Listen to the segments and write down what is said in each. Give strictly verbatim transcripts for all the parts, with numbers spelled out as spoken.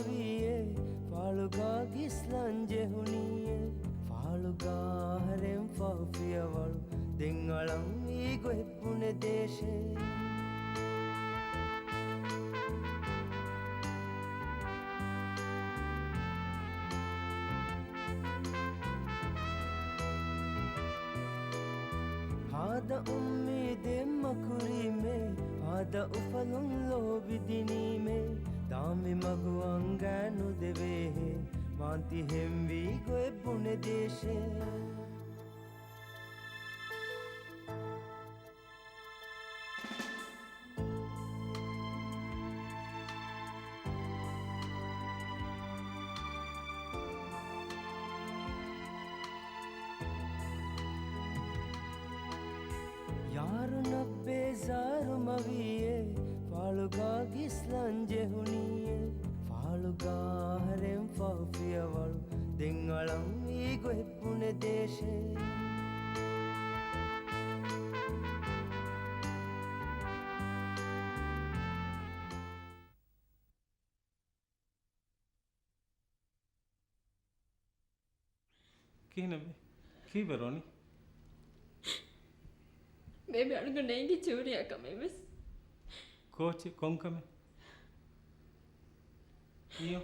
ވީއޭ، ފާޅުގާ ގިސްލަން ޖެހުނީއޭ، ފާޅުގާ އަހަރެން ފަހު ފިޔަވަޅު، ދެން އަޅަންވީ ގޮތް ބުނެ ދޭށޭ. ހާދަ އުއްމީދެއް މަކުރީމޭ، ހާދަ އުފަލުން ލޯބިދިނީމޭ، ދާމި މަގު އަނގައިނުދެވޭހޭ، ވާންތި ހެންވީ ގޮތް ބުނެ ދޭށޭ. ޔާރުނަށް ބޭޒާރު މަވީއޭ، ފާޅުގާ ގިސްލަން ޖެހުނީއޭ، ފާޅުގާ އަހަރެން ފަހު ފިޔަވަޅު، ދެން އަޅަންވީ ގޮތް ބުނެ ދޭށޭ. ކިހިނެއްވެ؟ ކީއްވެ ރޮނީ؟ ބޭބެ އަޅުގަނޑަށް އެނގިއްޖެ ހުރިހާ ކަމެއްވެސް. ކޯޗެއް؟ ކޮންކަމެއް؟ ކިޔޯ.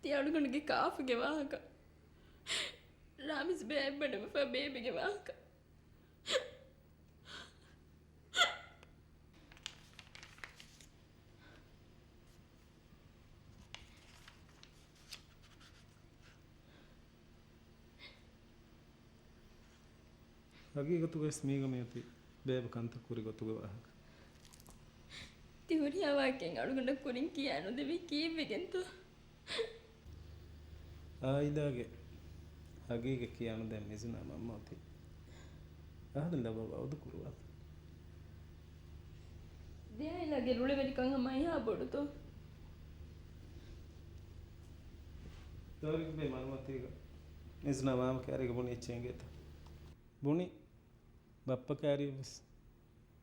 ތި އަޅުގަނޑުގެ ކާފުގެ ވާހަކަ. ރާމިޒް ބޭ އެއްބަނޑު ވެފަ ބޭބެގެ ވާހަކަ. ހަގީގަތުގައިވެސް މީގަ މިއޮތީ ބޭބެ ކަންތައް ކުރި ގޮތުގެ ވާހަކަ. ތި ހުރިހާ ވާހަކައެއް އަޅުގަނޑަށް ކުރިން ކިޔާ ނުދެވީ ކީއްވެގެންތޯ؟ އާއިލާގެ ހަގީގަތް ކިޔާނުދޭން މިޒުނާ މަންމަ އޮތީ. އަހަރެން ލައްވާ ވައުދު ކުރުވާތަ؟ ދެ އާއިލާގެ ރުޅިވެރިކަން ހަމަ އެހާ ބޮޑުތޯ؟ ތޯރިގްބެ މަރުމަތީގަ މިޒުނާ މާމަ ކާރީގަ ބުނި އެއްޗެއް އެނގޭތަ؟ ބުނި. ބައްޕަ ކާރީއެއްވެސް،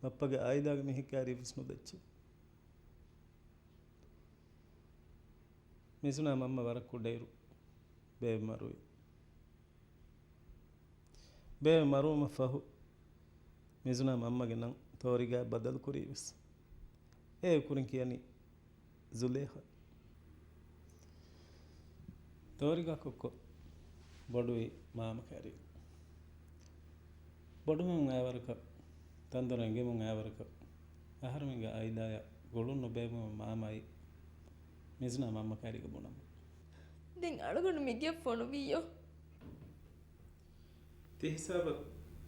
ބައްޕަގެ އާއިލާގެ މީހެއް ކާރީއެއްވެސް ނުދައްޗޭ. މިޒުނާ މަންމަ ވަރަށް ކުޑައިރު ބޭބެ މަރުވި. ބޭބެ މަރުވުމަށް ފަހު މިޒުނާ މަންމަގެ ނަން ތޯރިގާ ބަދަލު ކުރީވެސް. އޭ ކުރިން ކިޔަނީ ޒުލޭހާ. ތޯރިގާ ކޮއްކޮ ބޮޑުވީ މާމަ ކާރީ. ބޮޑުވަމުން އައިވަރަކަށް، ތަންދޮރު އެނގެމުން އައިވަރަކަށް، އަހަރުމެންގެ އާއިލާޔަށް ގުޅުން ނުބޭއްވުމަށް މާމައި މިޒުނާ މަންމަ ކާރީގަ ބުނަމުން. ދެން އަޅުގަނޑު މި ގެއަށް ފޮނުވީޔޯ؟ ތި ހިސާބަށް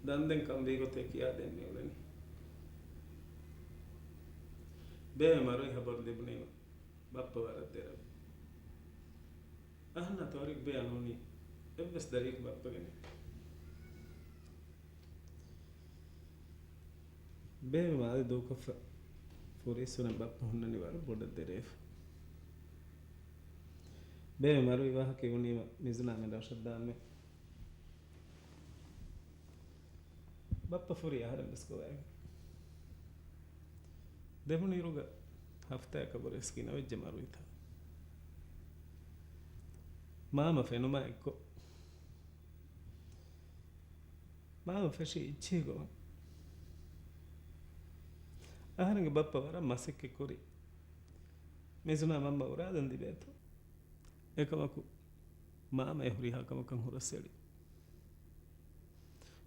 ދަންދެން ކަން ވީގޮތޭ ކިޔާދޭން މިއުޅެނީ. ބޭބެ މަރުވި ހަބަރު ލިބުނީމަ ބައްޕަ ވަރަށް ދެރަވި. އަހަންނާ ތޯރިގްބެއާ ނޫނީ އެއްވެސް ދަރިއަކު ބައްޕަގެ ނެތް. ބޭބެ މާލެ ދޫކޮށްފަ ފުރިއްސުރެން ބައްޕަ ހުންނަނީ ވަރަށް ބޮޑަށް ދެރަވެފަ. ބޭބެ މަރުވި ވާހަކަ އިވުނީމަ މިޒުނާ މެން ރަށަށް ދާންވެ. ބައްޕަ ފުރި އަހަރެން ވެސް ގޮވައިގެން. ދެހުނު އިރުގަ ހަފްތާއަކަށްވުރެ ވެސް ގިނަވެއްޖެ މަރުވިތާ. މާމަ ފެނުމާ އެއްކޮށް، މާމަ ފެށީ އިއްޗިހި ގޮވަން. އަހަރެންގެ ބައްޕަ ވަރަށް މަސައްކަތް ކުރި މިޒުނާ މަންމަ އުރާލަން ލިބޭތޯ. އެކަމަކު، މާމަ އެ ހުރިހާ ކަމަކަށް ހުރަސްއެޅި.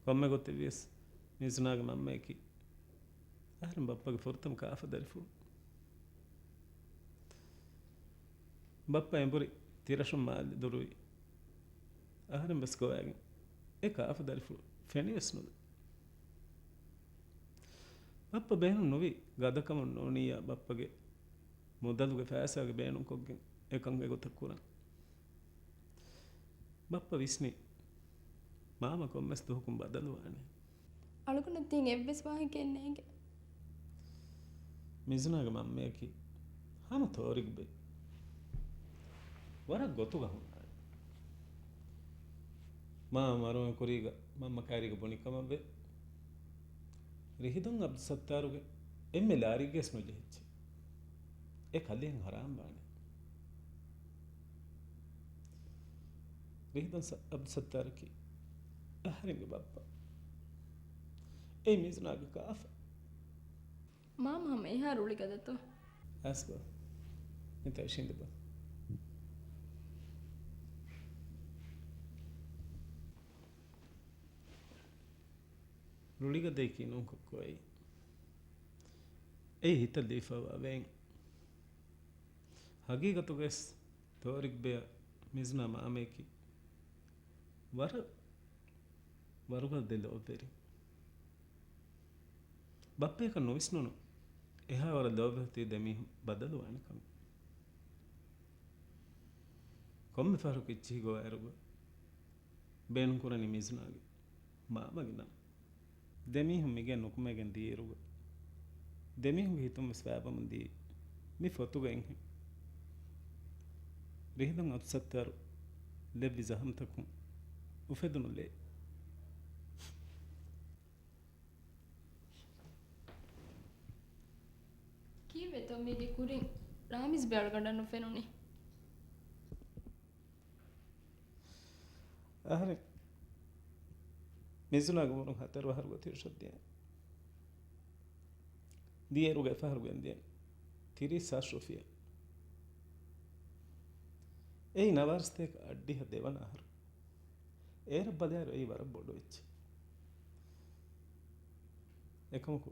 ކޮންމެ ގޮތެއްވިޔަސް، މިޒުނާގެ މަންމަޔަކީ އަހަރެން ބައްޕަގެ ފުރަތަމަ ކާފަ ދަރިފުޅު. ބައްޕަ އެނބުރި ތިރަށުން މާލެ ދުރުވި. އަހަރެން ވެސް ގޮވައިގެން އެ ކާފަ ދަރިފުޅު ފެނިވެސް ނުލާ. ބައްޕަ ބޭނުން ނުވި ގަދަކަމުން ނޫނިއްޔާ ބައްޕަގެ މުދަލުގެ ފައިސާގެ ބޭނުންކޮށްގެން އެކަން އެގޮތަށް ކުރަން. ބައްޕަ ވިސްނި، މާމަ ކޮންމެސް ދުވަހަކުން ބަދަލުވާނެ. އަޅުގަނޑަށް ތިން އެއްވެސް ވާހަކައެއް ނޭނގެ. މިޒުނާގެ މަންމަޔަކީ ހަމަ ތޯރިގްބެ. ވަރަށް ގޮތުގަ ހުންނާނެ. މާ މަރުވުމުގެ ކުރީގަ މަންމަ ކާރީގަ ބުނި ކަމަށްވެ. ރިހިދޮން އަބްދުއްސައްތާރުގެ އެންމެ ލާރިއެއްގަސް ނުޖެހިއްޖެ. އެ ކަލޭން ހަރާން ވާނެ. ރިހިދަން ސަ-، އަބްދުސައްތާރަކީ އަހަރެންގެ ބައްޕަ. އެއީ މިޒުނާގެ ކާފަ. މާމަ ހަމަ އެހާ ރުޅިގަދަތޯ؟ އަސްބާ. މިތަ އިށީނދެބަ. ރުޅިގަދައަކީ ނޫން ކޮއްކޮ އެއީ. އެއީ ހިތަށް ލިބިފައިވާ ވޭން. ހަގީގަތުގައިސް ތޯރިގް ބެއަށް މިޒުނާ މާމަޔަކީ ވަރަށް ވަރުގަދަ ދެ ލޯބިވެރިން. ބައްޕަޔަކަށް ނުވިސްނުނު އެހާ ވަރަށް ލޯބިވެތި ދެމީހުން ބަދަލުވާނެ ކަމެއް. ކޮންމެ ފަހަރަކު އިއްޗިހި ގޮވާއިރުގަ ބޭނުންކުރަނީ މިޒުނާގެ މާމަގެ ނަން. ދެމީހުން މިގެއަށް ނުކުމެގެން ދިޔައިރުގަ ދެމީހުންގެ ހިތުން ވެސް ފައިބަމުން ދިޔައީ މި ފޮތުގައި ހެން. ރިހިދަން އަބްދުސައްތާރު ލެއްވި ޒަހަމްތަކުން އުފެދުނު ލޭ. ކީއްވެތޯ މީގެ ކުރިން ރާމިޒް ބެ އަޅުގަނޑަށް ނުފެނުނީ؟ އަހަރެން މިޒުނާގެ އުމުރުން ހަތަރު އަހަރުގަ ތިރިށަށް ދިޔަ. ދިޔައިރުގަ އެފަހަރު ގެންދިޔަ ތިރީސް ހާސް ރުފިޔާ. އެއީ ނަވާރަސަތޭކަ އަށްޑިހަ ދެވަނަ އަހަރު. އޭރަށް ބަލާއިރު އެއީ ވަރަށް ބޮޑު އެއްޗެއް. އެކަމަކު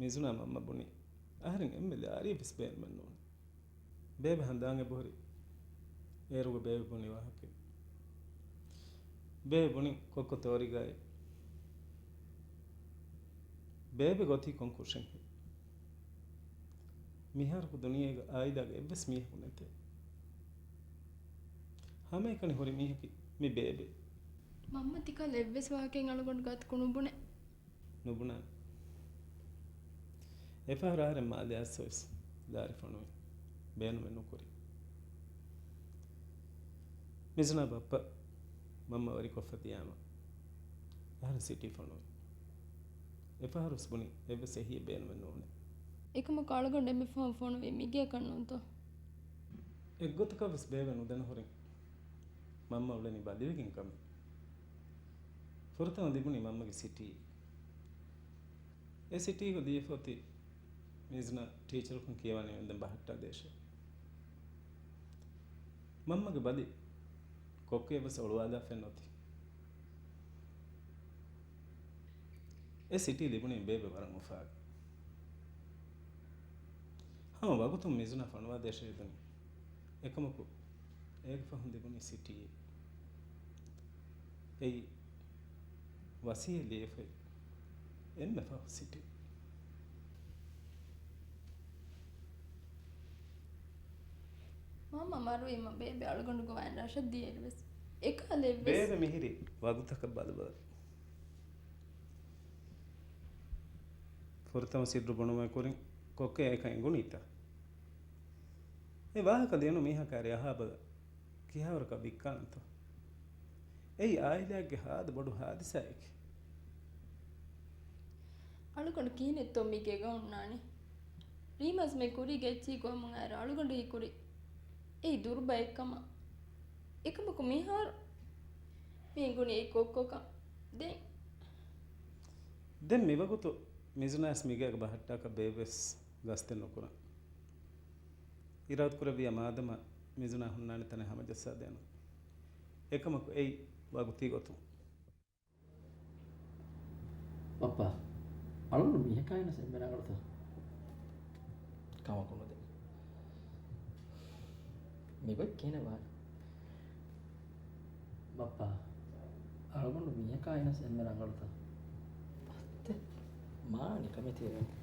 މިޒުނާ މަންމަ ބުނި، އަހަރެން އެންމެ ލާރިއެއް ވެސް ބޭނުމެއް ނޫން. ބޭބެ ހަނދާން އެބަހުރި. އޭރުގަ ބޭބެ ބުނި ވާހަކައެއް. ބޭބެ ބުނި ކޮއްކޮ ތޯރިގައި. ބޭބެ ގޮތީ ކޮން ކުށެއްހޭ؟ މިހާރަކު ދުނިޔޭގަ އާއިލާގެ އެއްވެސް މީހަކު ނެތޭ. ހަމައެކަނި ހުރި މީހަކީ މި ބޭބެ. މަންމަ ތިކަލަ އެއްވެސް ވާހަކައެއް އަޅުގަނޑު ގާތަކު ނުބުނޭ. ނުބުނާނެ. އެފަހަރު އަހަރެން މާލެ އައްސަވެސް ލާރި ފޮނުވި. ބޭނުމެއް ނުކުރި. މިޒުނާ ބައްޕަ މަންމަ ވަރިކޮށްފަ ދިޔާމަ އަހަރެން ސިޓީ ފޮނުވި. އެފަހަރުވެސް ބުނި އެއްވެސް އެހީއެއް ބޭނުމެއް ނޫނޭ. އެކަމަކު އަޅުގަނޑު އެންމެ ފަހުން ފޮނުވީ މިގޭކަށް ނޫންތޯ؟ އެއްގޮތަކަށްވެސް ބޭބެ ނުދެނަހުރިން މަންމަ އުޅެނީ ބަލިވެގެން ކަމެއް. ފުރަތަމަ ލިބުނީ މަންމަގެ ސިޓީ. އެ ސިޓީގަ ލިޔެފަ އޮތީ މިޒުނާ ޓީޗަރަކުން ކިޔަވާނެ އިވެންދެން ބަހައްޓާ ދޭށޭ. މަންމަގެ ބަލި ކޮއްކޮއެއްވެސް އޮޅުވާލާފައެއް ނުވަތީ. އެ ސިޓީ ލިބުނީ ބޭބެ ވަރަށް އުފާގެ. ހަމަ ވަގުތުން މިޒުނާ ފޮނުވާދޭށޭ ހެދުނީ. އެކަމަކު އޭގެ ފަހުން ލިބުނީ ސިޓީއެއް. އެއީ ވަސީއެއް ލިޔެފައި އެންމެ ފަހު ސިޓީ. މަންމަ މަރުވީމަ ބޭބެ އަޅުގަނޑު ގޮވައިން ރަށަށް ދިޔައިރުވެސް އެކަހަލަ އެއްވެސް. ބޭބެ މިހިރީ ވަގުތަކަށް ބަލަބަލަ. ފުރަތަމަ ސިއްރު ބުނުމުގެ ކުރިން ކޮއްކޮއަށް އެކަން އެނގުނީތަ؟ އެ ވާހަކަ ލިޔުނު މީހަކާ ރޭ އަހާބަލަ ކިހާވަރަކަށް ވިއްކާނެތޯ؟ އެއީ އާއިލާއެއްގެ ހާދަ ބޮޑު ހާދިސާއެކޭ. އަޅުގަނޑު ކިހިނެއްތޯ މިގޭގަ ހުންނާނީ؟ ރީމާސް މި ކުރީގެ އެއްޗިހި ގޮވަމުން އައިރު އަޅުގަނޑު ހީކުރީ އެއީ ދުރުބައެއްކަމަށް. އެކަމަކު މިހާރު މި އެނގުނީ އެއީ ކޮއްކޮކަން. ދެން ދެން މިވަގުތު މިޒުނާސް މިގޭގަ ބަހައްޓާކަށް ބޭބެސް ގަސްތެއް ނުކުރަން. އިރާދަކުރެއްވިޔާ މާދަމާ މިޒުނާ ހުންނާނެ ތަނެއް ހަމަޖައްސާދޭނަން. އެކަމަކު އެއީ ވަގުތީ ގޮތުން. ބައްޕާ، އަޅުގަނޑު މީހަކާއިނަސް އެންމެ ރަނގަޅުތަ؟ ކަމަކު ނުދޭ. މިގޮތް ކިހިނެއް ވާނެ؟ ބައްޕާ، އަޅުގަނޑު މީހަކާއިނަސް އެންމެ ރަނގަޅުތަ؟ އައްތެ، މާ ނިކަމެތި އެބަ.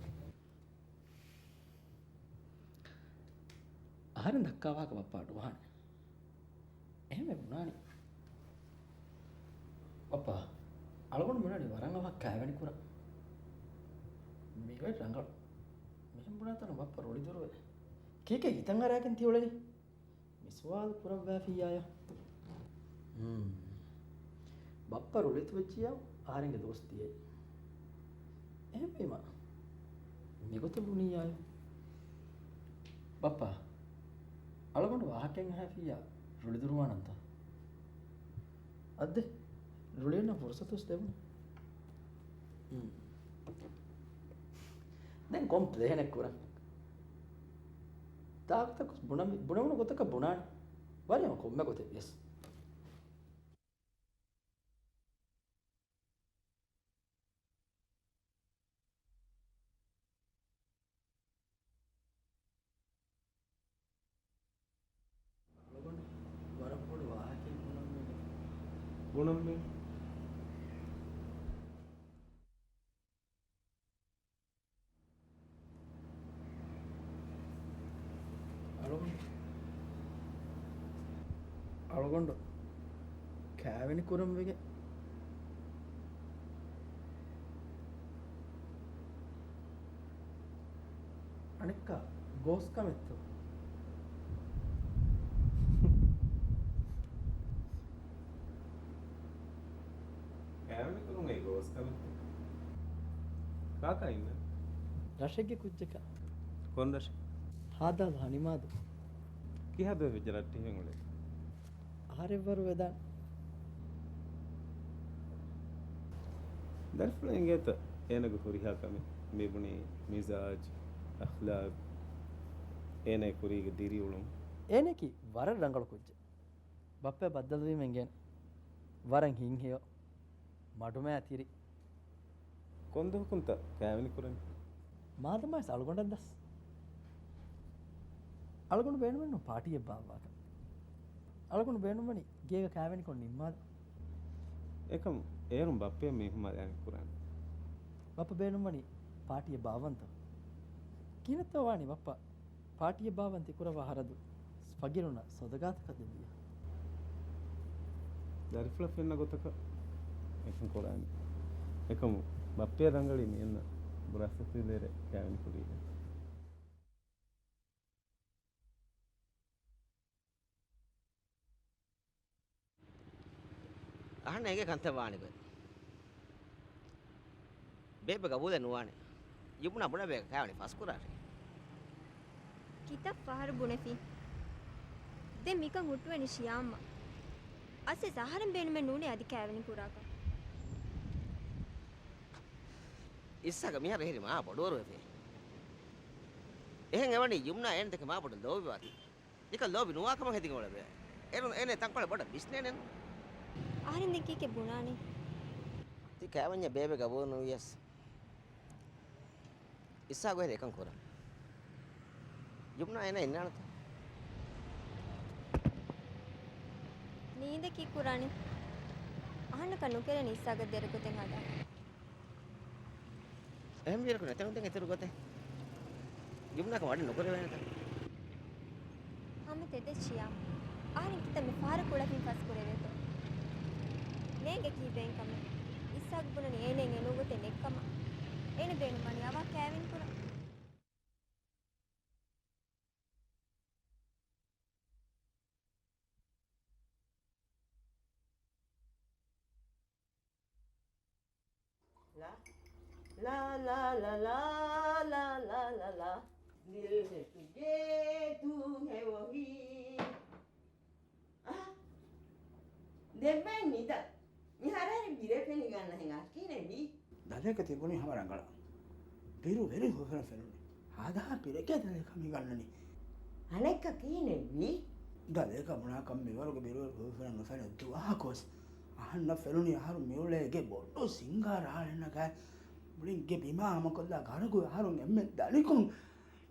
އަހަރެން ދައްކާ ވާހަކަ ބައްޕާ އަޑުއަހާނެ. އެހެންވެ ބުނާނީ. ބައްޕާ، އަޅުގަނޑު ބުނާނީ ވަރަށް އަވަހަށް ކާވެނި ކުރަން. މިގޮތް ރަނގަޅު. މިހެން ބުނާތަނު ބައްޕަ ރުޅި ދުރުވޭ. ކީކޭ ހިތަށް އަރާގެން ތި އުޅެނީ؟ މި ސުވާލު ކުރައްވާފިއްޔާޔަ؟ ހުން. ބައްޕަ ރުޅިތުވެއްޖިއްޔާ އަހަރެންގެ ދުވަސް ދިޔައީ. އެހެންވީމަ، މިގޮތަށް ބުނިއްޔާޔަ؟ ބައްޕާ، އަޅުގަނޑު ވާހަކައެއް އަހާފިއްޔާ ރުޅިދުރުވާނަންތަ؟ އައްދެ، ރުޅިއަންނަ ފުރުސަތުވެސް ދެވުނު. ހުން. ދެން ކޮން ޕްލޭނެއް ކުރަން؟ ތާކުތަކުސް ބުނަމި-، ބުނެވުނު ގޮތަކަށް ބުނާނެ. ވަރިހަމަ ކޮންމެ ގޮތެއް ވިޔަސް. އަޅުގަނޑު ވަރަށް ބޮޑު ވާހަކައެއް ބުނަން މި. ބުނަން މި. އަޅުގަނޑު، އަޅުގަނޑު ކައިވެނި ކުރަން ވެގެން. އަނެއްކާ ގޯސް ކަމެއްތޯ؟ ކައިވެނި ކުރުން އެއީ ގޯސް ކަމެއްތޯ؟ ކާކާ އިންނަނީ؟ ރަށެއްގެ ކުއްޖަކަށް. ކޮން ރަށެއް؟ ހާދާލު ހަނިމާދު. ކިހާ ދުވަހެއް ވެއްޖެ ރައްޓެހިން އުޅެނީ؟ އަހަރެއްވަރު ވެދާނެ. ދަރިފުޅަށް އެނގޭތަ އޭނަގެ ހުރިހާ ކަމެއް؟ މިބުނީ މިޒާޖް، އަޚްލާގް، އޭނަގެ ކުރީގެ ދިރިއުޅުން. އޭނައަކީ ވަރަށް ރަނގަޅު ކުއްޖެއް. ބައްޕަ ބައްދަލުވީމަ އެނގޭނެ. ވަރަށް ހިތްހެޔޮ، މަޑުމައި ތިރި. ކޮން ދުވަހަކުންތަ ކައިވެނި ކުރަނީ؟ މާދަމާވެސް އަޅުގަނޑަށް ދަސް. އަޅުގަނޑު ބޭނުމެއްނު ޕާޓީއެއް ބާއްވާކަށް. އަޅުގަނޑު ބޭނުންވަނީ ގޭގަ ކައިވެނިކޮށް ނިންމާލަން. އެކަމު އޭރުން ބައްޕަޔަށް މީހުން މާލެ އަނެއް ކުރާނެ. ބައްޕަ ބޭނުންވަނީ ޕާޓީއެއް ބާއްވަންތޯ؟ ކިހިނެއްތޯ ވާނީ ބައްޕަ؟ ޕާޓީއެއް ބާއްވަން ތިކުރައްވާ ހަރަދު ފަގީރުންނަށް ސަދަގާތަކަށް ދެއްވިޔާ. ދަރިފުޅަށް ފެންނަ ގޮތަކަށް އެކަން ކުރާނީ. އެކަމު ބައްޕަޔަށް ރަނގަޅީ މިއަންނަ ބުރާސްތަތީލޭރޭ ކައިވެނި ކުރީގެ. އަހަންނަށް އެނގޭ ކަންތައް ވާނެ ގޮތް. ބޭބެ ގަބޫލެއް ނުވާނެ. ޔުމްނާ ބުނެ ބޭބެ ކައިވެނި ފަސްކުރާށޭ. ކިތައް ފަހަރު ބުނެފި؟ ދެން މިކަން ހުއްޓުވަނީ ޝިޔާމްއަށް. އަސްލު އަހަރެން ބޭނުމެއް ނޫނޭ އަދި ކައިވެނި ކުރާކަށް. އިސްހާގަށް މިހާރު އެހެރީ މާ ބޮޑުވަރުވެފޭ. އެހެން އެވަނީ ޔުމްނާ އޭނަ ދެކެ މާ ބޮޑަށް ލޯބިވާތީ. ނިކަން ލޯބި ނުވާ ކަމަށް ހެދިގެން އުޅެވޭ. އޭރުން އޭނަ ތަންކޮޅެއް ބޮޑަށް ވިސްނޭނެން. އަހަރެން ދެން ކީކޭ ބުނާނީ؟ ތި ކައިވެންޏަށް ބޭބެ ގަބޫލު ނުވިޔަސް، އިސްހާގު އެހެރީ އެކަން ކުރަން. ޔުމްނާ އޭނަ އިންނާނެތަ؟ ނީނދެ ކީއްކުރާނީ؟ އަހަންނަކަށް ނުކެރޭނެ އިސްހާގަށް ދެރަ ގޮތެއް ހަދާ. އެހެންވީއިރަކު ނެތެން ދެން އިތުރު ގޮތެއް. ޔުމްނާކަށް ވަޑި ނުކުރެވޭނެތަ؟ ހަމަ ތެދެއްޗިޔާ. އަހަރެން ކިތައްމެ ފަހަރަކު އުޅެފިން ފަސް ކުރެވޭތޯ؟ ނޭނގެ ކީއްވެ އެއްކަމެއް. އިސްހާގު ބުނަނީ އޭނައަށް އެނޫން ގޮތެއް ނެތްކަމަށް. އޭނަ ބޭނުންވަނީ އަވަހަށް ކައިވެނި ކުރަން. ލާ، ލާ، ލާ. ދިލްހެއްގެ ދޫ ހެވޮހީ. އާ، ދެއްވައި ނިދަ. މިހާރު ހަރި ބިރެއް ފެނިގަންނަ ހިނގާ. ކިހިނެއްވީ؟ ދަލޭކަ ތިބުނީ ހަމަ ރަނގަޅަށް. ބިރު ވެރި ހުވަފެނަށް ފެނުނީ. ހާދަހާ ބިރެކޭ ދަލޭކަ މި ގަންނަނީ. އަނެއްކާ ކިހިނެއްވީ؟ ދަލޭކަ ބުނާކަށް މިވަރުގެ ބިރު ވެރި ހުވަފެނަށް ނުފެނޭ ދުވަހަކުވެސް. އަހަންނަށް ފެނުނީ އަހަރު މިއުޅޭ ގެ ބޮޑު ސިންގާ ރާޅެއް ނަގާ މުޅިން ގެ ބިމާ ހަމަކޮށްލާ ގަރަގު އަހަރުން އެންމެ ދަނިކޮށް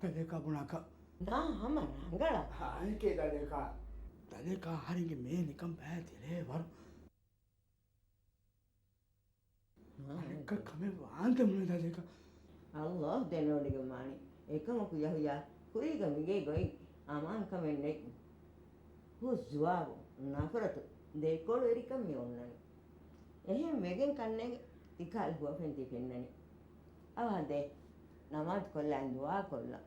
ދަލޭކާ ބުނާކަށް. ނާ ހަމަ ރަނގަޅަށް. އާނއެކޭ ދަލޭކާ. ދަލޭކާ އަހަރެންގެ މޭ ނިކަން ބައި ތެރޭ ވަރު. އަނެއްކާ ކަމެއް ވާންތަ މުޅި ދަލޭކާ. އައްލާހް ދެނެވޮޑިގަންވާނެ. އެކަމަކު ޔަހުޔާ ކުރީގަ މިގޭ ގޮތް އަމާންކަމެއް ނެތް. ހުސް ޒުވާބު، ނަފްރަތު، ދެކޮޅުވެރިކަން މި އޮންނަނީ. އެހެން ވެގެން ކަންނޭނގެ ތިކާލަ ހުވަފެން ތި ފެންނަނީ. އަވަހަށް ދޭ، ނަމާދު ކޮށްލާ ދުޢާ ކޮށްލަން.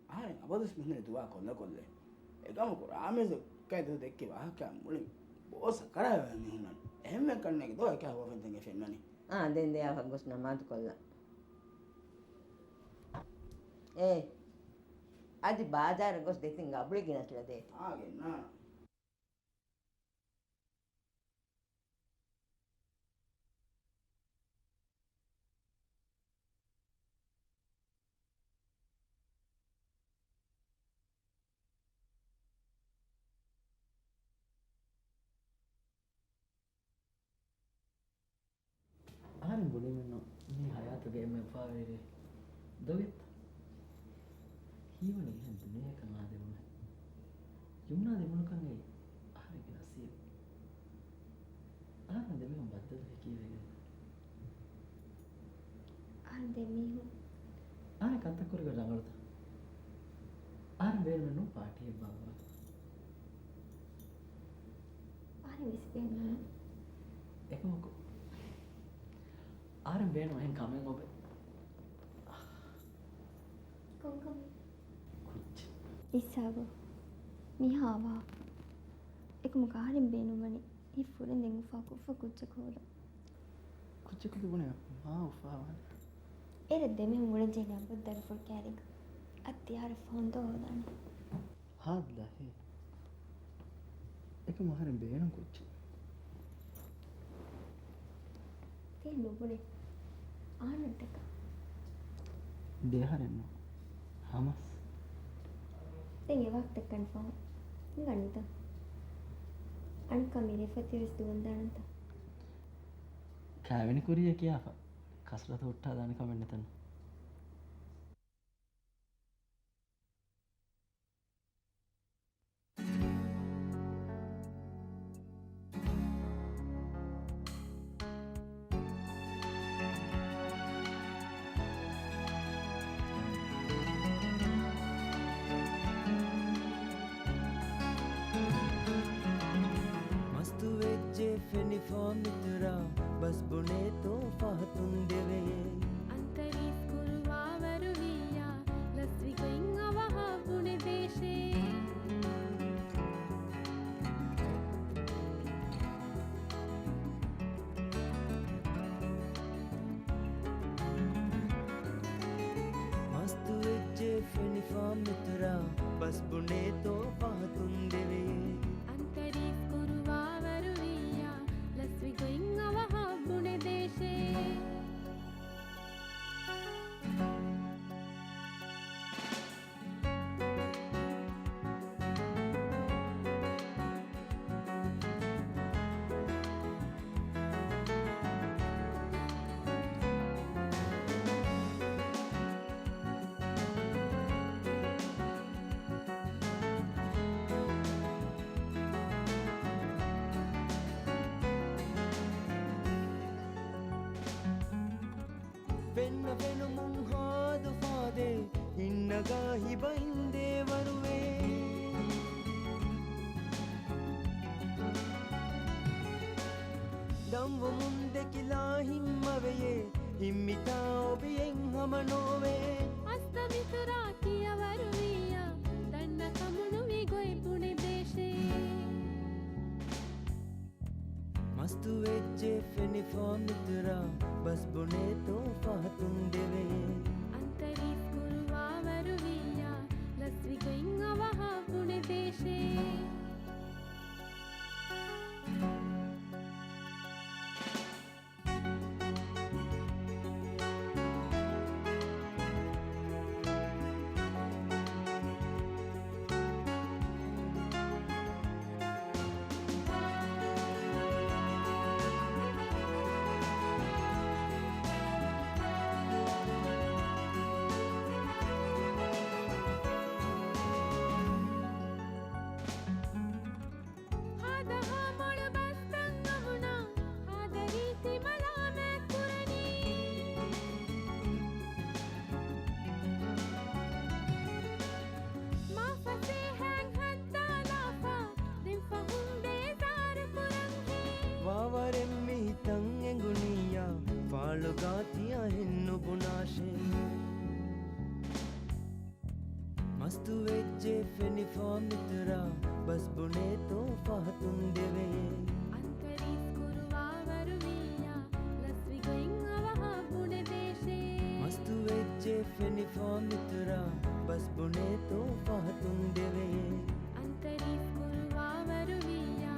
އަހަރެން އަބަދުވެސް މިހުންނަނީ ދުޢާ ކޮށްލަ ކޮށްލަ. އެކަމަކު ރާމޭޒު ކައި ދުވަހު ދެއްކި ވާހަކަ މުޅިން ބޯ ސަކަރާތްވެ މިހުންނަނީ. އެހެންވެ ކަންނޭނގެ ދޯ އެކާ ހުވަފެން ތެނގެ ފެންނަނީ. އާ، ދެން ދެ އަވަހަށް ގޮސް ނަމާދު ކޮށްލަން. އޭ. އަދި ބާޒާރަށް ގޮސް ދެތިން ގަބުޅި ގެނައްޓަލަ ދޭތި. އާ، ގެންނާނަން. އަހަރެން ބުނީމެއްނު މީ ހަޔާތުގެ އެންމެ އުފާވެރި ދޮގެއްތަ؟ ހީވަނީ އެހެން ދުނިޔެއަކަށް އާދެވުމެއް. ޔުމްނާ ދެމުނުކަން އެއީ އަހަރެންގެ ނަސީބު. އަހަރެން ދެމީހުން ބައްދަލުވެ ކީއްވެގެން؟ އަހަރެން ދެމީހުން. އަހަރެން ކަންތައް ކުރިގޮތް ރަނގަޅުތަ؟ އަހަރެން ބޭނުމެއް ނޫން ޕާޓީއެއް ބާއްވާ. އަހަރެން ވެސް ބޭނުމެއް ނޫން. އެކަމަކު އަހަރެން ބޭނުމަށް އެހެން ކަމެއް އޮބެ. ކޮން ކަމެއް؟ ކުއްޖެއް. އިސާގު. މިހާ ވާ. އެކަމަކު އަހަރެން ބޭނުންވަނީ ހިތް ފުރެންދެން އުފާކޮށްފަ ކުއްޖަކު ހޯދަން. ކުއްޖަކު ލިބުނޭ މާ އުފާވާނެ. އޭރަށް ދެމީހުން އުޅެންޖެހޭނީ އަބަދު ދަރިފުޅު ކައިރިގަ. އަދި އަހަރެން ފަހުން ދޯ ހޯދާނެ. ހާދަ ހޭ. އެކަމަކު އަހަރެން ބޭނުން ކުއްޖެއް. ތި ނުބުނެ އާންނަންތަކަށް. ދެ އަހަރެއްނު. ހަމަސް. ދެން އެ ވާހަކަތައް ކަންފާނު. ނިގަންނަތަ؟ އަނެއްކާ މި ރޭ ފޮތިވެސް ދުވަންދާނަންތަ؟ ކާވެނި ކުރިޔަ ކިޔާފަ. ކަސްރަތު ހުއްޓާދާނެ ކަމެއް ނެތަން. މަސްތުވެއްޖެ ފެނިފާ މިތުރާ، ބަސް ބުނޭތޯ ފަހަތުން ދެވެޔޭ. އަންތަރީސް ކުރުވާވަރުވިއްޔާ، ލަސްވި ގޮތް އަވަހަށް ބުނެދޭށޭ. މަސްތުވެއްޖެ ފެނިފާ މިތުރާ، ބަސް ބުނޭތޯ ފަހަތުން ދެވެޔޭ. އަންތަރީސް ކުރުވާވަރުވިއްޔާ، ލަސްވި ގޮތް އަވަހަށް ބުނެދޭށޭ. ފެންނަ ފެނުމުން ހާދު ފާދޭ، ހިންނަގާ ހިބައިން ދޭވަރުވޭ. ދަންވުމުން ދެކިލާ ހިންމަވެޔޭ، ހިންމިތާ އޮބިއެއް ހަމަ ނޯވޭ. އަސްތަ މިތުރާ ކިޔަވަރުވިއްޔާ، ދަންނަ ކަމުނުވި ގޮތް ބުނެދޭށޭ. މަސްތުވެއްޖެ ފެނިފާ މިތުރާ، ބަސް ބުނޭތޯ ފަހަތުން ދެވެޔޭ. އަންތަރީސް ކުރުވާވަރުވިއްޔާ، ލަސްވި ގޮތް އަވަހަށް ބުނެދޭށޭ. ހާދަހާ މޮޅު ބަސްތައް އަވުނަ، ހާދަ ރީތި މަލާމާތް ކުރަނީ. މާ ފަސޭހައިން ހައްދާލާފަ، ދެން ފަހުން ބޭޒާރު ކުރަންހޭ. ވާވަރެއް މި ހިތަށް އެނގުނިއްޔާ، ފާޅުގާ ތިޔަ ހެން ނުބުނާށޭ. މަސްތުވެއްޖެ ފެނިފާ މިތުރާ، ބަސް ބުނޭތޯ ފަހަތުން ދެވެޔޭ. އަންތަރީސް ކުރުވާވަރުވިއްޔާ، ލަސްވި ގޮތް އަވަހަށް ބުނެދޭށޭ. މަސްތުވެއްޖެ ފެނިފާ މިތުރާ، ބަސް ބުނޭތޯ ފަހަތުން ދެވެޔޭ. އަންތަރީސް ކުރުވާވަރުވިއްޔާ،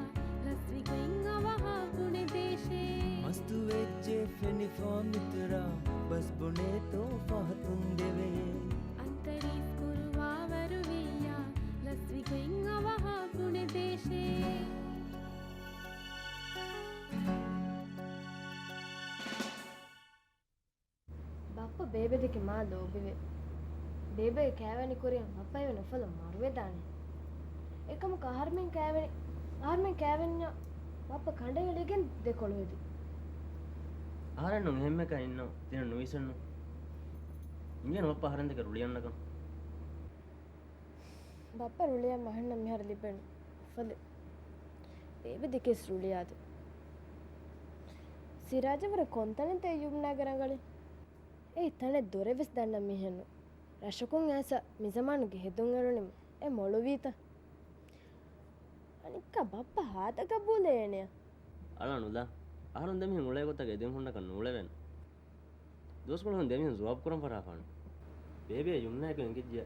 ލަސްވިގޮތް އަވަހާ ބުނެދޭށޭ. މަސްތު ވެއްޖެ ފެނިފާ މިތުރާ، ބަސް ބުނޭތޯ ފަހަތުން ދެވެޔޭ. އަންތަރީސް ކުރުވާވަރުވިއްޔާ، ލަސްވިގޮތް އަވަހާ ބުނެދޭށޭ. ބައްޕަ ބޭބެ ދެކެ މާ ލޯބިވޭ. ބޭބެގެ ކައިވެނި ކުރިން ބައްޕަ އެވެ ނުފަލުން މަރުވެދާނެ. އެކަމަކު އަހަރުމެން ކައިވެނި، އަހަރުމެން ކައިވެންޏާ ބައްޕަ ކަނޑައެޅިގެން ދެކޮޅު ހެދި. އަހަރެންނު އެހެންމެކަން އިންނޯ ތިނަށް ނުވިސްނު. އިނގޭނު ބައްޕަ އަހަރެން ދެކެ ރުޅިއަންނަކަން. ބައްޕަ ރުޅިއަން އަހަންނަށް މިހާރު ލިބެން އުފަލެއް. ބޭބެ ދެކެސް ރުޅިއާދެ. ސިރާޖަށް ވުރެ ކޮންތަނެއްތަ ޔުމްނާގެ ރަނގަޅީ؟ އެއީ ތަނެއް ދޮރެއް ވެސް ދަންނަ މީހެއްނު. ރަށަކުން އައިސް މިޒަމާނުގެ ހެދުން އެޅުނީމަ އެ މޮޅުވީތަ؟ އަނެއްކާ ބައްޕަ ހާދަ ގަބޫލޭ އޭނަޔަށް. އަޅާނުލާ، އަހަރުން ދެމީހުން އުޅޭ ގޮތަކަށް އެ ދެމީހުންނަކަށް ނޫޅެވޭނެ. ދުވަސްކޮޅުން ދެމީހުން ޖުވާބު ކުރަން ފަށާފާނެ. ބޭބެއަށް ޔުމްނާއަކު އެނގިއްޖެ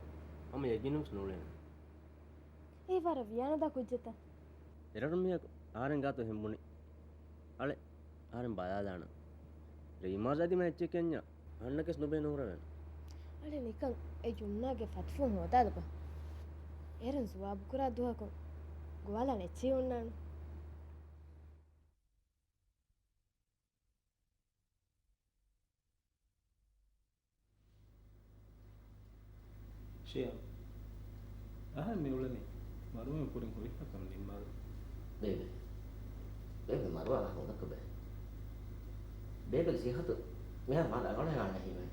ހަމަ ޔަގީނުންވެސް ނޫޅޭނެ. އެ ވަރަށް ވިޔާނުދާ ކުއްޖެތަ؟ އެރަށު މީހަކު އަހަރެން ގާތު ހެން ބުނި. އަޅެ، އަހަރެން ބަލާލާނަން. ރީމާޒާ ދިމާ އެއްޗެއް ކެންޏާ އަހަންނަކަސް ނުބޭ ނޫރަވެން. އަޅެ ނިކަން އެ ޔުމްނާގެ ފަތުފުން ހޯދާލަބަ. އޭރުން ޖުވާބު ކުރާ ދުވަހަކުން ގޮވާލާން އެއްޗެހި އޮންނާނެ. ޝިޔާމް، އަހަރެން މި އުޅެނީ މަރުވުމުގެ ކުރިން ހުރިހާ ކަމެއް ނިންމާލަ. ބޭބެ. ބޭބެ މަރުވާ ވާހަކަ ނުދައްކަބަ. ބޭބެގެ ސިއްހަތު މިހާރު މާ ރަނގަޅު ހަނގާނެ ހީވަނީ.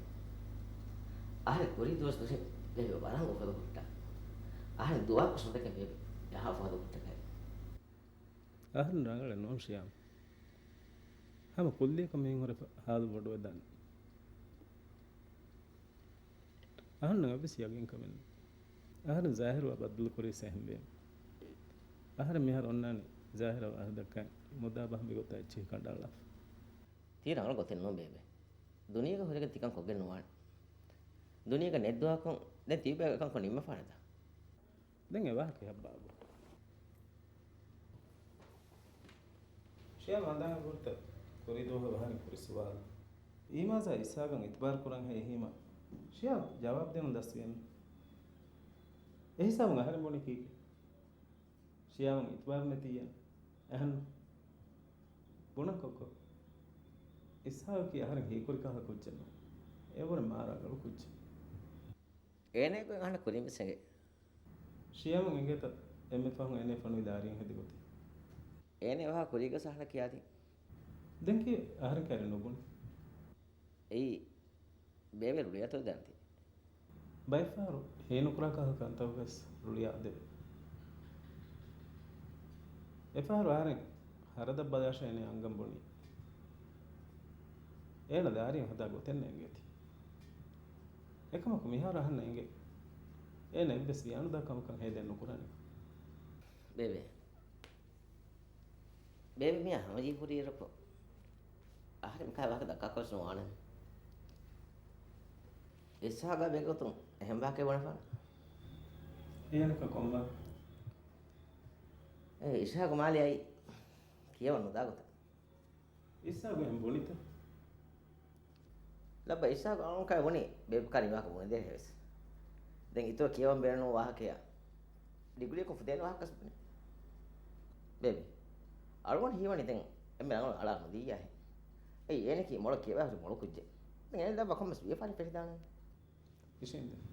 އަހަރެން ކުރީ ދުވަސް ދުށި ބޭބެ ވަރަށް އުފަލު ހުއްޓާ. އަހަރެން ދުވާކު ސުންދެކެ ބޭބެ އެހާ އުފަލު ހުއްޓަކައި. އަހަރެން ރަނގަޅެއް ނޫން ޝިޔާމް. ހަމަ ކުއްލިއަކަށް މިހެން ހުރެފަ ހާލު ބޮޑުވެދާނެ. އަހަންނަށް އެއްވެސް ޔަގީންކަމެއް ނެތް. އަހަރެން ޒާހިރުވާ ބައްދަލުކުރީސް އެހެންވީމަ. އަހަރެން މިހާރު އޮންނާނީ ޒާހިރަށް ވާހަކަ ދައްކަން. މުދާ ބަހަށް މިގޮތަށް އެއްޗެހި ކަނޑައަޅާފަ. ތީ ރަނގަޅު ގޮތެއް ނޫން ބޭބެ. ދުނިޔޭގަ ހުރެގެން ތިކަން ކޮށްގެން ނުވާނެ. ދުނިޔޭގަ ނެތް ދުވަހަކުން ދެން ތިބޭ ކަންކޮށް ނިންމަފާނެތަ؟ ދެން އެ ވާހަކަ ހައްބާބު. ޝިޔާމް ހަނދާން ހުރިތަ ކުރީ ދުވަހު އަހަރެން ކުރި ސުވާލު. ރީމާޒާ އިސްހާގަށް އިތުބާރު ކުރަން ހެއްޔޭ ހީމަ ޝިޔާމް ޖަވާބު ދިނުން ދަސްވިއެއްނު. އެހިސާބުން އަހަރެން ބުނީ ކީކޭ؟ ޝިޔާމް އިތުބާރު ނެތިއްޔާ އަހަންނަށް ބުނަން ކޮއްކޮ. އިސްހާގަކީ އަހަރެން ހީކުރި ކަހަލަ ކުއްޖެއްނު. އެ ވުރެ މާ ރަނގަޅު ކުއްޖެއް. އޭނައަކު އަހަންނަށް ކުރިން ވެސް އެނގޭ. ޝިޔާމް އެނގޭތަ އެންމެ ފަހުން އޭނަ ފޮނުވި ދާރިއެއް ހެދި ގޮތެއް؟ އޭނަ އެވާހަކަ ކުރީގަސް އަހަންނަށް ކިޔާދިން. ދެން ކީއް އަހަރެން ކައިރި ނުބުނި؟ އެއީ ބޭބެ ރުޅިއަތޮޅު ދަންތި. ބައެއްފަހަރު ހީނުކުރާ ކަހަލަ ކަންތައް ވެސް ރުޅިއާ ދެވޭ. އެފަހަރު އަހަރެން ހަރަދަށް ބަލާށޭ އޭނަ އަންގަން ބުނީ. އޭނަ ދާރިއެއް ހަދާ ގޮތެއް ނޭނގޭތީ. އެކަމަކު މިހާރު އަހަންނަށް އެނގޭ. އޭނަ އެއްވެސް ވިޔާނުދާ ކަމަކަށް ހޭދައެއް ނުކުރާނެ. ބޭބެ. ބޭބެ މިއާ ހަމަޖެހި ހުރިއިރަކު އަހަރެން މިކަހަލަ ވާހަކަ ދައްކާކަށް ނުވާނެ. އިސްހާގާ ބެގޮތުން އެހެން ވާހަކައެއް ބުނެފާނެ. އޭނަކަށް ކޮން ވާހަކަ؟ އޭ އިސްހާގު މާލެ އައީ ކިޔަވަން ނުދާ ގޮތަށް. އިސްހާގު އެހެން ބުނިތަ؟ ލައްބަ އިސްހާގު އަޅުން ކައި ބުނީ ބޭބެ ކާރި ވާހަކަ ބުނެދޭހޭވެސް. ދެން އިތުރަށް ކިޔަވަން ބޭނުން ވާހަކަޔާ ޑިގްރީއަކުން ފުދޭނެ ވާހަކަސް ބުނި. ބޭބެ. އަޅުގަނޑު ހީވަނީ ދެން އެންމެ ރަނގަޅު އަޅާ ނުދިޔަހެން. އެއީ އޭނަކީ މޮޅަށް ކިޔަވާ ހުރި މޮޅު ކުއްޖެއް. ދެން އޭނަ ލައްބަ ކޮންމެސް ވިޔަފާރި ފެށިދާނެ. ކިށެއް ދެން.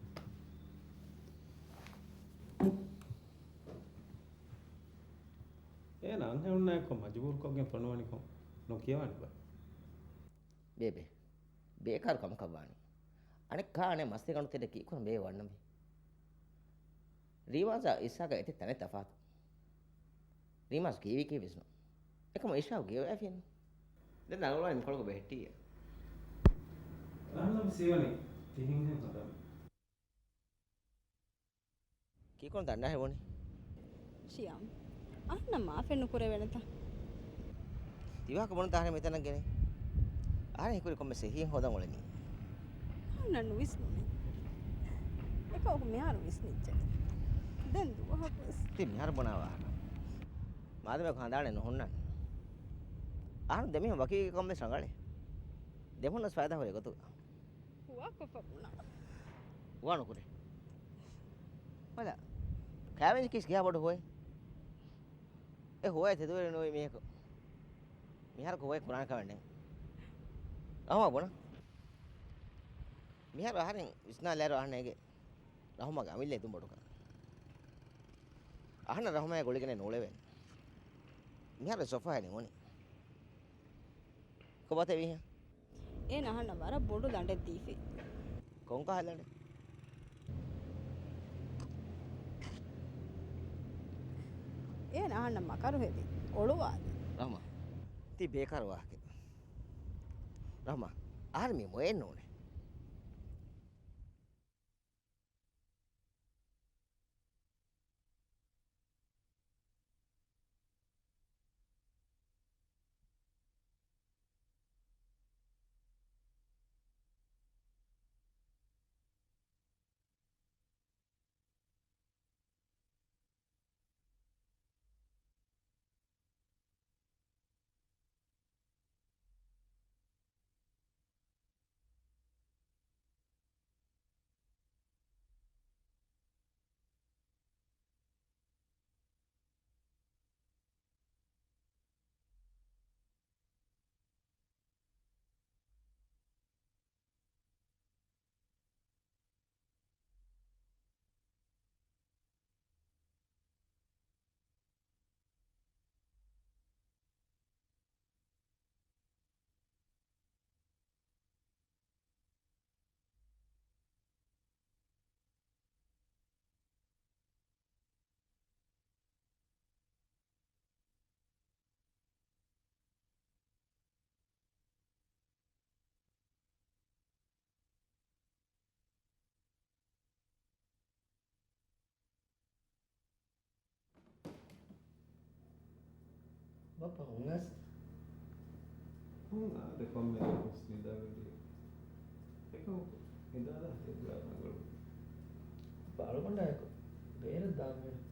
އޭނަ އަންހެނުންނާއެކު މަޖުބޫރުކޮށްގެން ފޮނުވަނިކޮށް ނުކިޔަވާނެބަ؟ ބޭބެ. ބޭކާރު ކަމަކަށް ވާނީ. އަނެއްކާ އަނެއް މަސްތި ގަނޑު ތެރެ ކީކުރަން ބޭ ވަންނަމޭ. ރީމާޒާ އިސްހާގާ އެތި ތަނެއް ތަފާތު. ރީމާޒް ކީވީކީ ވެސްނު. އެކަމަ އިޝާގު ގެވައިފިއެއްނު. ދެން ރަނގަޅުވާނީ މިކޮޅުގަ ބެހެއްޓީއޭ. ރަނގަޅަށް ސީވަނީ ތިހިންހެން ހަދަމެ. ކީކުން ދަންނާހެ ވުނީ؟ ޝިޔާމް. އަހަންނަށް މާފެއް ނުކުރެވޭނެތަ؟ ތިވާހަކަ ބުނުންތަ އަހަރެން މިތަނަށް ގެނައީ؟ އަހަރެން ހީކުރީ ކޮންމެސް އެހީއެއް ހޯދަން އުޅެނީ. އަހަންނަށް ނުވިސްނުނޭ. އެ އެއްފަހަކު މިހާރު ވިސްނިއްޖެ. ދެން ދުވަހަކުވެސް. ތި މިހާރު ބުނާ ވާހަކަ. މާދަމާއަކު ހަނދާނެއް ނުހުންނާނެ. އަހަރު ދެމީހުން ވަކިވީ ކޮންމެސް ރަނގަޅޭ. ދެމީހުންނަސް ފައިދާ ހުރި ގޮތުގަ. ހުވާކޮށްފަ ބުނާ. ހުވާ ނުކުރޭ. ބަލަ. ކާވެންޖަކީސް ކިހާ ބޮޑު ހުވައެއް؟ އެ ހުވައެއް ތެދުވެރި ނުވި މީހަކު. މިހާރަކު ހުވައެއް ކުރާނެ ކަމެއް ނެތް. ރަހުމާ ބުނާ. މިހާރު އަހަރެން ވިސްނާލާއިރު އަހަންނޭގެ. ރަހުމާގެ އަމިއްލަ އެދުން ބޮޑުކަން. އަހަންނަށް ރަހުމާއާ ގުޅިގެނެއް ނޫޅެވޭނެ. މިހާރު ސޮފާއެއް ނިމުނީ. ކޮބާތަ ވީހެން؟ އޭނަ އަހަންނަށް ވަރަށް ބޮޑު ލަނޑެއް ދީފި. ކޮންކަހަލަ ލަނޑެއް؟ އޭނަ އަހަންނަށް މަކަރު ހެދި އޮޅުވާލި. ރަހުމާ، ތީ ބޭކާރު ވާހަކަ. ރަހުމާ، އަހަރެން މި މޮޔައެއް ނޫނޭ. ބައްޕަ ހުން އައިސް؟ ހުން އާދެ، ކޮންމެ ވެސް ނިދާގަޑި. އެކަމަކު ނިދާލާ ތެދުވާ ރަނގަޅު. ބައްޕަ އަޅުގަނޑާއެކު ބޭރަށް ދާންވީނު.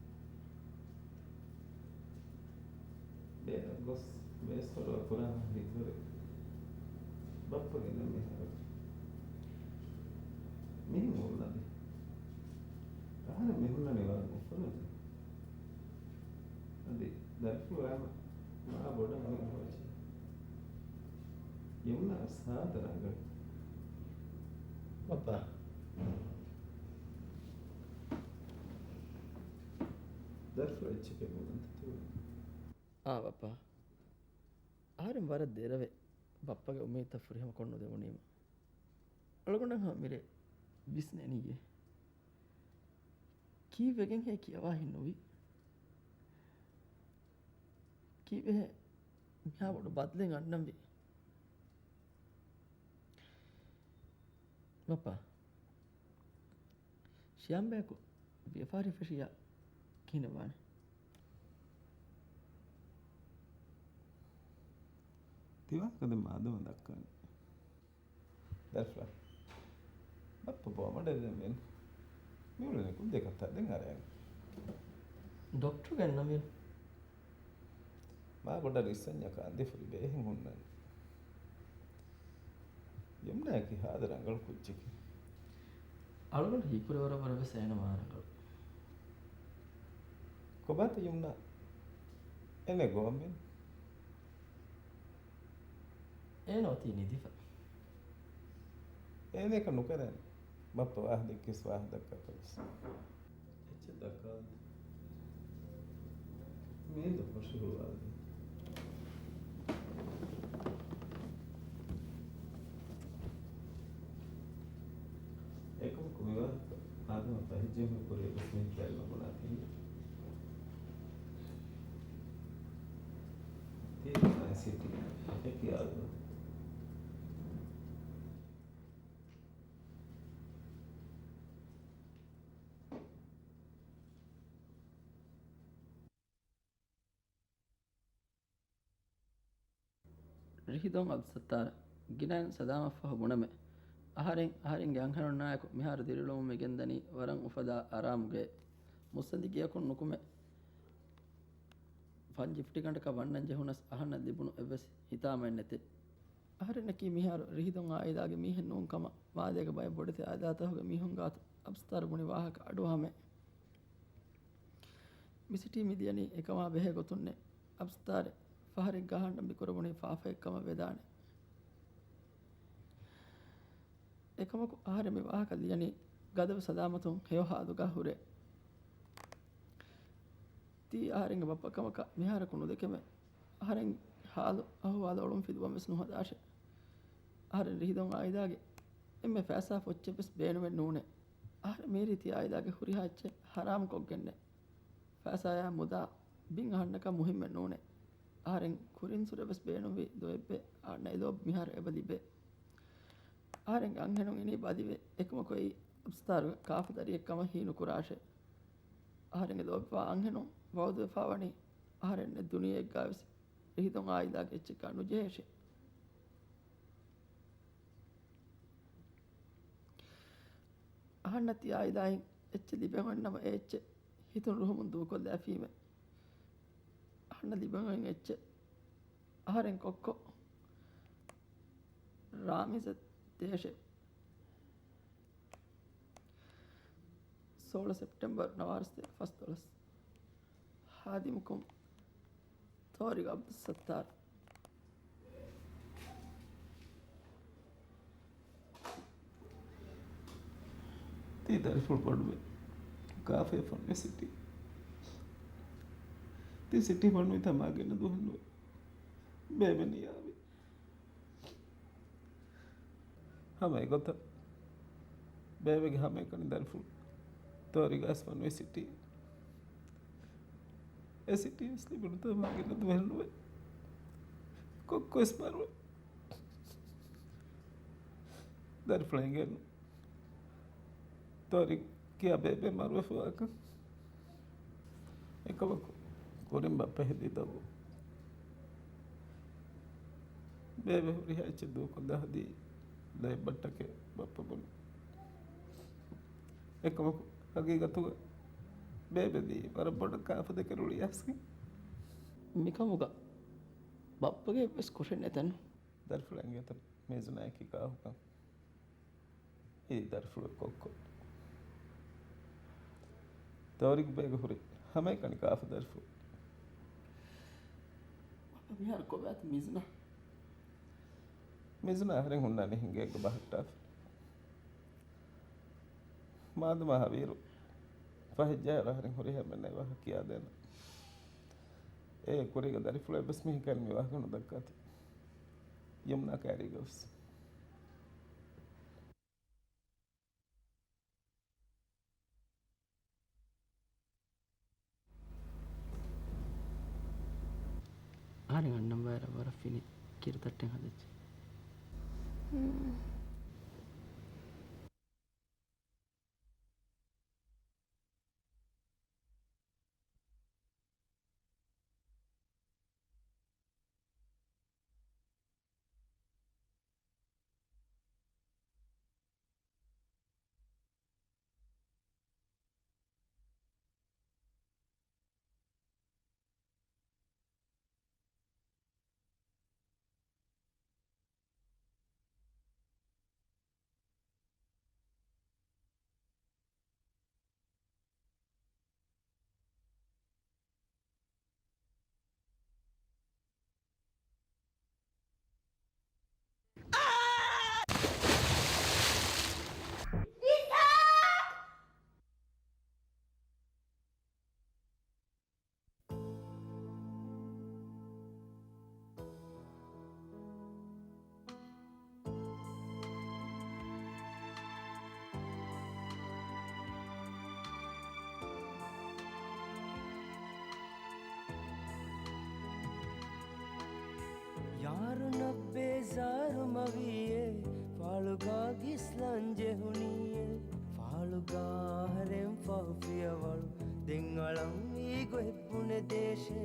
ބޭރަށް ގޮސް ބޭސްފަރުވާ ކުރާން ހިތުވަރެއް ބައްޕަ ގެންނަ މިހާރު. މިހެން ހުންނަދީ. އަހަރެން މި ހުންނަނީ ވަރަށް އުފަލުން. އަދި ދަރިފުޅު އައިމަ މާ ބޮޑަށް އަނެއް ހޯއްޗެ. ޔުމްނާ ސާދަ ރަނގަޅު. ބައްޕާ. ދަރިފުޅު އެއްޗެކޭ ބުނަންތަ ތިބުނީ؟ އާ ބައްޕާ. އަހަރެން ވަރަށް ދެރަވެ ބައްޕަގެ އުއްމީދުތައް ފުރިހަމަ ކޮށްނުދެވުނީމަ. އަޅުގަނޑަށް ހަމަ މިރޭ ވިސްނެނީއޭ. ކީއްވެގެންހޭ ކިޔަވާހެއް ނުވީ؟ ކީއްވެހޭ މިހާ ބޮޑު ބަދަލެއް އަންނަންވީ؟ ބައްޕާ، ޝިޔާމްބެއަކު ވިޔަފާރި ފެށިއްޔާ ކިހިނެއްވާނެ؟ ތިވާހަކަ ދެން މާދަމާ ދައްކާނެ. ދަރިފުޅާ. ބައްޕަ ބޯ މަޑެއް ދެން ވޭނު. މިއުޅެނީ ކުއްދޭކަށްތާ ދެން އަރައިން. ޑޮކްޓަރު ގެންނަމޭނު. މާ ބޮޑަށް ރިއްސަންޏަކަށް އަނދިފުރި ބޭހެއް ހުންނަނީ. ޔުމްނާއަކީ ހާދަ ރަނގަޅު ކުއްޖެކޭ. އަޅުގަނޑު ހީކުރެވުނުއަށްވުރެ ވެސް އޭނަ މާ ރަނގަޅު. ކޮބާތަ ޔުމްނާ؟ އޭނަ ގޮވަންވީނު. އޭނަ އޮތީ ނިދިފަ. އޭނައަކަށް ނުކެރޭނެ. ބައްޕަ ވާހަކަ ދެއްކިޔަސް ވާހަކަ ދައްކާފަ ވެސް. އެއްޗެއް ދައްކާލަން. މީނދު ފޮށި ހުޅުވާލަދީ. އެކަމަކު މިވާހަކަ އާދަމަށް ފަހިޖެހުމެއް ކުރިޔަށް ވެސް މީހަކަށް ނުބުނާތީ. ތީ ބުނާ ސިޓީ އެކި އާދަމަށް. ރިހިދޮން އަބްދުއްސައްތާރަށް ގިނައިން ސަލާމަށްފަހު ބުނަމޭ، އަހަރެން، އަހަރެންގެ އަންހެނުންނާއެކު މިހާރު ދިރިއުޅެމުން މި ގެންދަނީ ވަރަށް އުފަލާ އަރާމުގައެ. މުއްސަނދި ގެޔަކުން ނުކުމެ، ފަންޖި ފުޓިގަނޑަކަށް ވަންނަން ޖެހުނަސް، އަހަންނަށް ލިބުނު އެއްވެސް ހިތާމައެއް ނެތެ. އަހަރެންނަކީ މިހާރު ރިހިދޮން އާއިލާގެ މީހެއް ނޫން ކަމަށް މާލޭގެ ބައެއް ބޮޑެތި އާއިލާތަކުގެ މީހުން ގާތު އަބްސްތާރު ބުނި ވާހަކަ އަޑުއަހަމޭ. މި ސިޓީ މި ލިޔަނީ އެކަމާ ބެހޭ ގޮތުންނޭ. އަބްސްތާރެއް ފަހަރެއްގަ އަހަންނަށް މި ކުރެވުނީ ފާފައެއް ކަމަށް ވެދާނެ. އެކަމަކު އަހަރެން މި ވާހަކަ ލިޔަނީ ގަދަވެ ސަލާމަތުން ހެޔޮ ހާލުގަ ހުރޭ. ތީ އަހަރެންގެ ބައްޕަ ކަމަކަށް މިހާރަކު ނުދެކެމެ. އަހަރެން ހާލު އަހުވާލު އޮޅުން ފިލުވަން ވެސް ނުހަދާށެ. އަހަރެން ރިހިދޮން އާއިލާގެ އެންމެ ފައިސާ ފޮއްޗެއް ވެސް ބޭނުމެއް ނޫނޭ. އަހަރެން މީރީ ތި އާއިލާގެ ހުރިހާ އެއްޗެއް ހަރާމް ކޮށްގެންނޭ. ފައިސާޔާ މުދާ ބިން އަހަންނަކަށް މުހިއްމެއް ނޫނޭ. އަހަރެން ކުރިންސުރެ ވެސް ބޭނުންވީ ލޯތްބެއް އަންނަ އެ ލޯބި މިހާރު އެބަ ލިބޭ. އަހަރެންގެ އަންހެނުން އިނީ ބަލިވެ، އެކަމަކު އެއީ އަބްސްތާރުގެ ކާފަދަރިއެއް ކަމަށް ހީނުކުރާށޭ. އަހަރެންގެ ލޯބިވާ އަންހެނުން ވައުދުވެފާވަނީ އަހަރެންނެއް ދުނިޔެއެއްގަ ވެސް ރިހިދޮން އާއިލާގެ އެއްޗެއްގަ ނުޖެހޭށޭ. އަހަންނަށް ތި އާއިލާއިން އެއްޗެއް ލިބެން އޮތްނަމަ އެ އެއްޗެއް ހިތުން ރުހުމުން ދޫކޮށްލާފީމޭ. އަހަންނަށް ލިބެން އޮތް އެއްޗެއް އަހަރެން ކޮއްކޮ ރާމިޒަށް ދޭށޭ. ސޯޅަ ސެޕްޓެމްބަރު ނަވާރަސްތޭކަ ފަސްދޮޅަސް. ހާދިމުކުން ތޯރިގް އަބްދުއްސައްތާރު. ތީ ދަރިފުޅު ބޮޑުވެ، ކާފަޔަށް ފޮނުވި ސިޓީ. ތީ ސިޓީ ފޮނުވިތާ މާ ގެންނަ ދުވަހެއް ނުވޭ. ބޭބެ ނިޔާވި. ހަމަ އެގޮތަށް ބޭބެގެ ހަމައެކަނި ދަރިފުޅު ތޯރިގާސް ފޮނުވި ސިޓީ. އެ ސިޓީ ވެސް ލިބުނުތާ މާ ގެންނަ ދުވަހެއް ނުވޭ. ކޮއްކޮ ވެސް މަރުވޭ. ދަރިފުޅަށް އެނގޭނު ތޯރި ކިޔާ ބޭބެ މަރުވެފަވާކަން. އެކަމަކު ކުރިން ބައްޕަ ހެދި ދޮގު. ބޭބެ ހުރިހާ އެއްޗެއް ދޫކޮށްލާ ހަދީ ލޯތްބަށް ޓަކެއް ބައްޕަ ބުނި. އެކަމަކު ހަގީގަތުގަ ބޭބެ ދީ ވަރަށް ބޮޑަށް ކާފަ ދެކެ ރުޅި އަސްގެ. މިކަމުގަ ބައްޕަގެ އެއްވެސް ކުށެއް ނެތަން. ދަރިފުޅަށް އެނގޭތަ މީޒުނާއަކީ ކާކުކަން؟ އެއީ ދަރިފުޅު ކޮއްކޮ. ތޯރިގް ބޭގަ ހުރި ހަމައެކަނި ކާފަ ދަރިފުޅު. ބައްޕަ މިހާރު ކޮބާތަ މީޒުނާ؟ މީޒުނާ އަހަރެން ހުންނާނީ ހިނގޭގަ ބަހައްޓާފަ. މާދަމާ ހަވީރު ފަހެއްޖާއިރު އަހަރެން ހުރިހާ އެންމެންނަށް ވާހަކަ ކިޔާދޭނަން. އޭ ކުރީގަ ދަރިފުޅު އެއްވެސް މީހަކަށް މި ވާހަކަ ނުދައްކާތި. ޔުމްނާ ކައިރީގަ ވެސް. އަހަރެން އަންނަން ވައިރަށް ވަރަށް ފިނި ކިރުތައްޓެއް ހަދައްޗޭ. ޔާރުނަށް ބޭޒާރު މަވީއޭ، ފާޅުގާ ގިސްލަން ޖެހުނީއޭ. ފާޅުގާ އަހަރެން ފަހު ފިޔަވަޅު، ދެން އަޅަންވީ ގޮތް ބުނެދޭށޭ.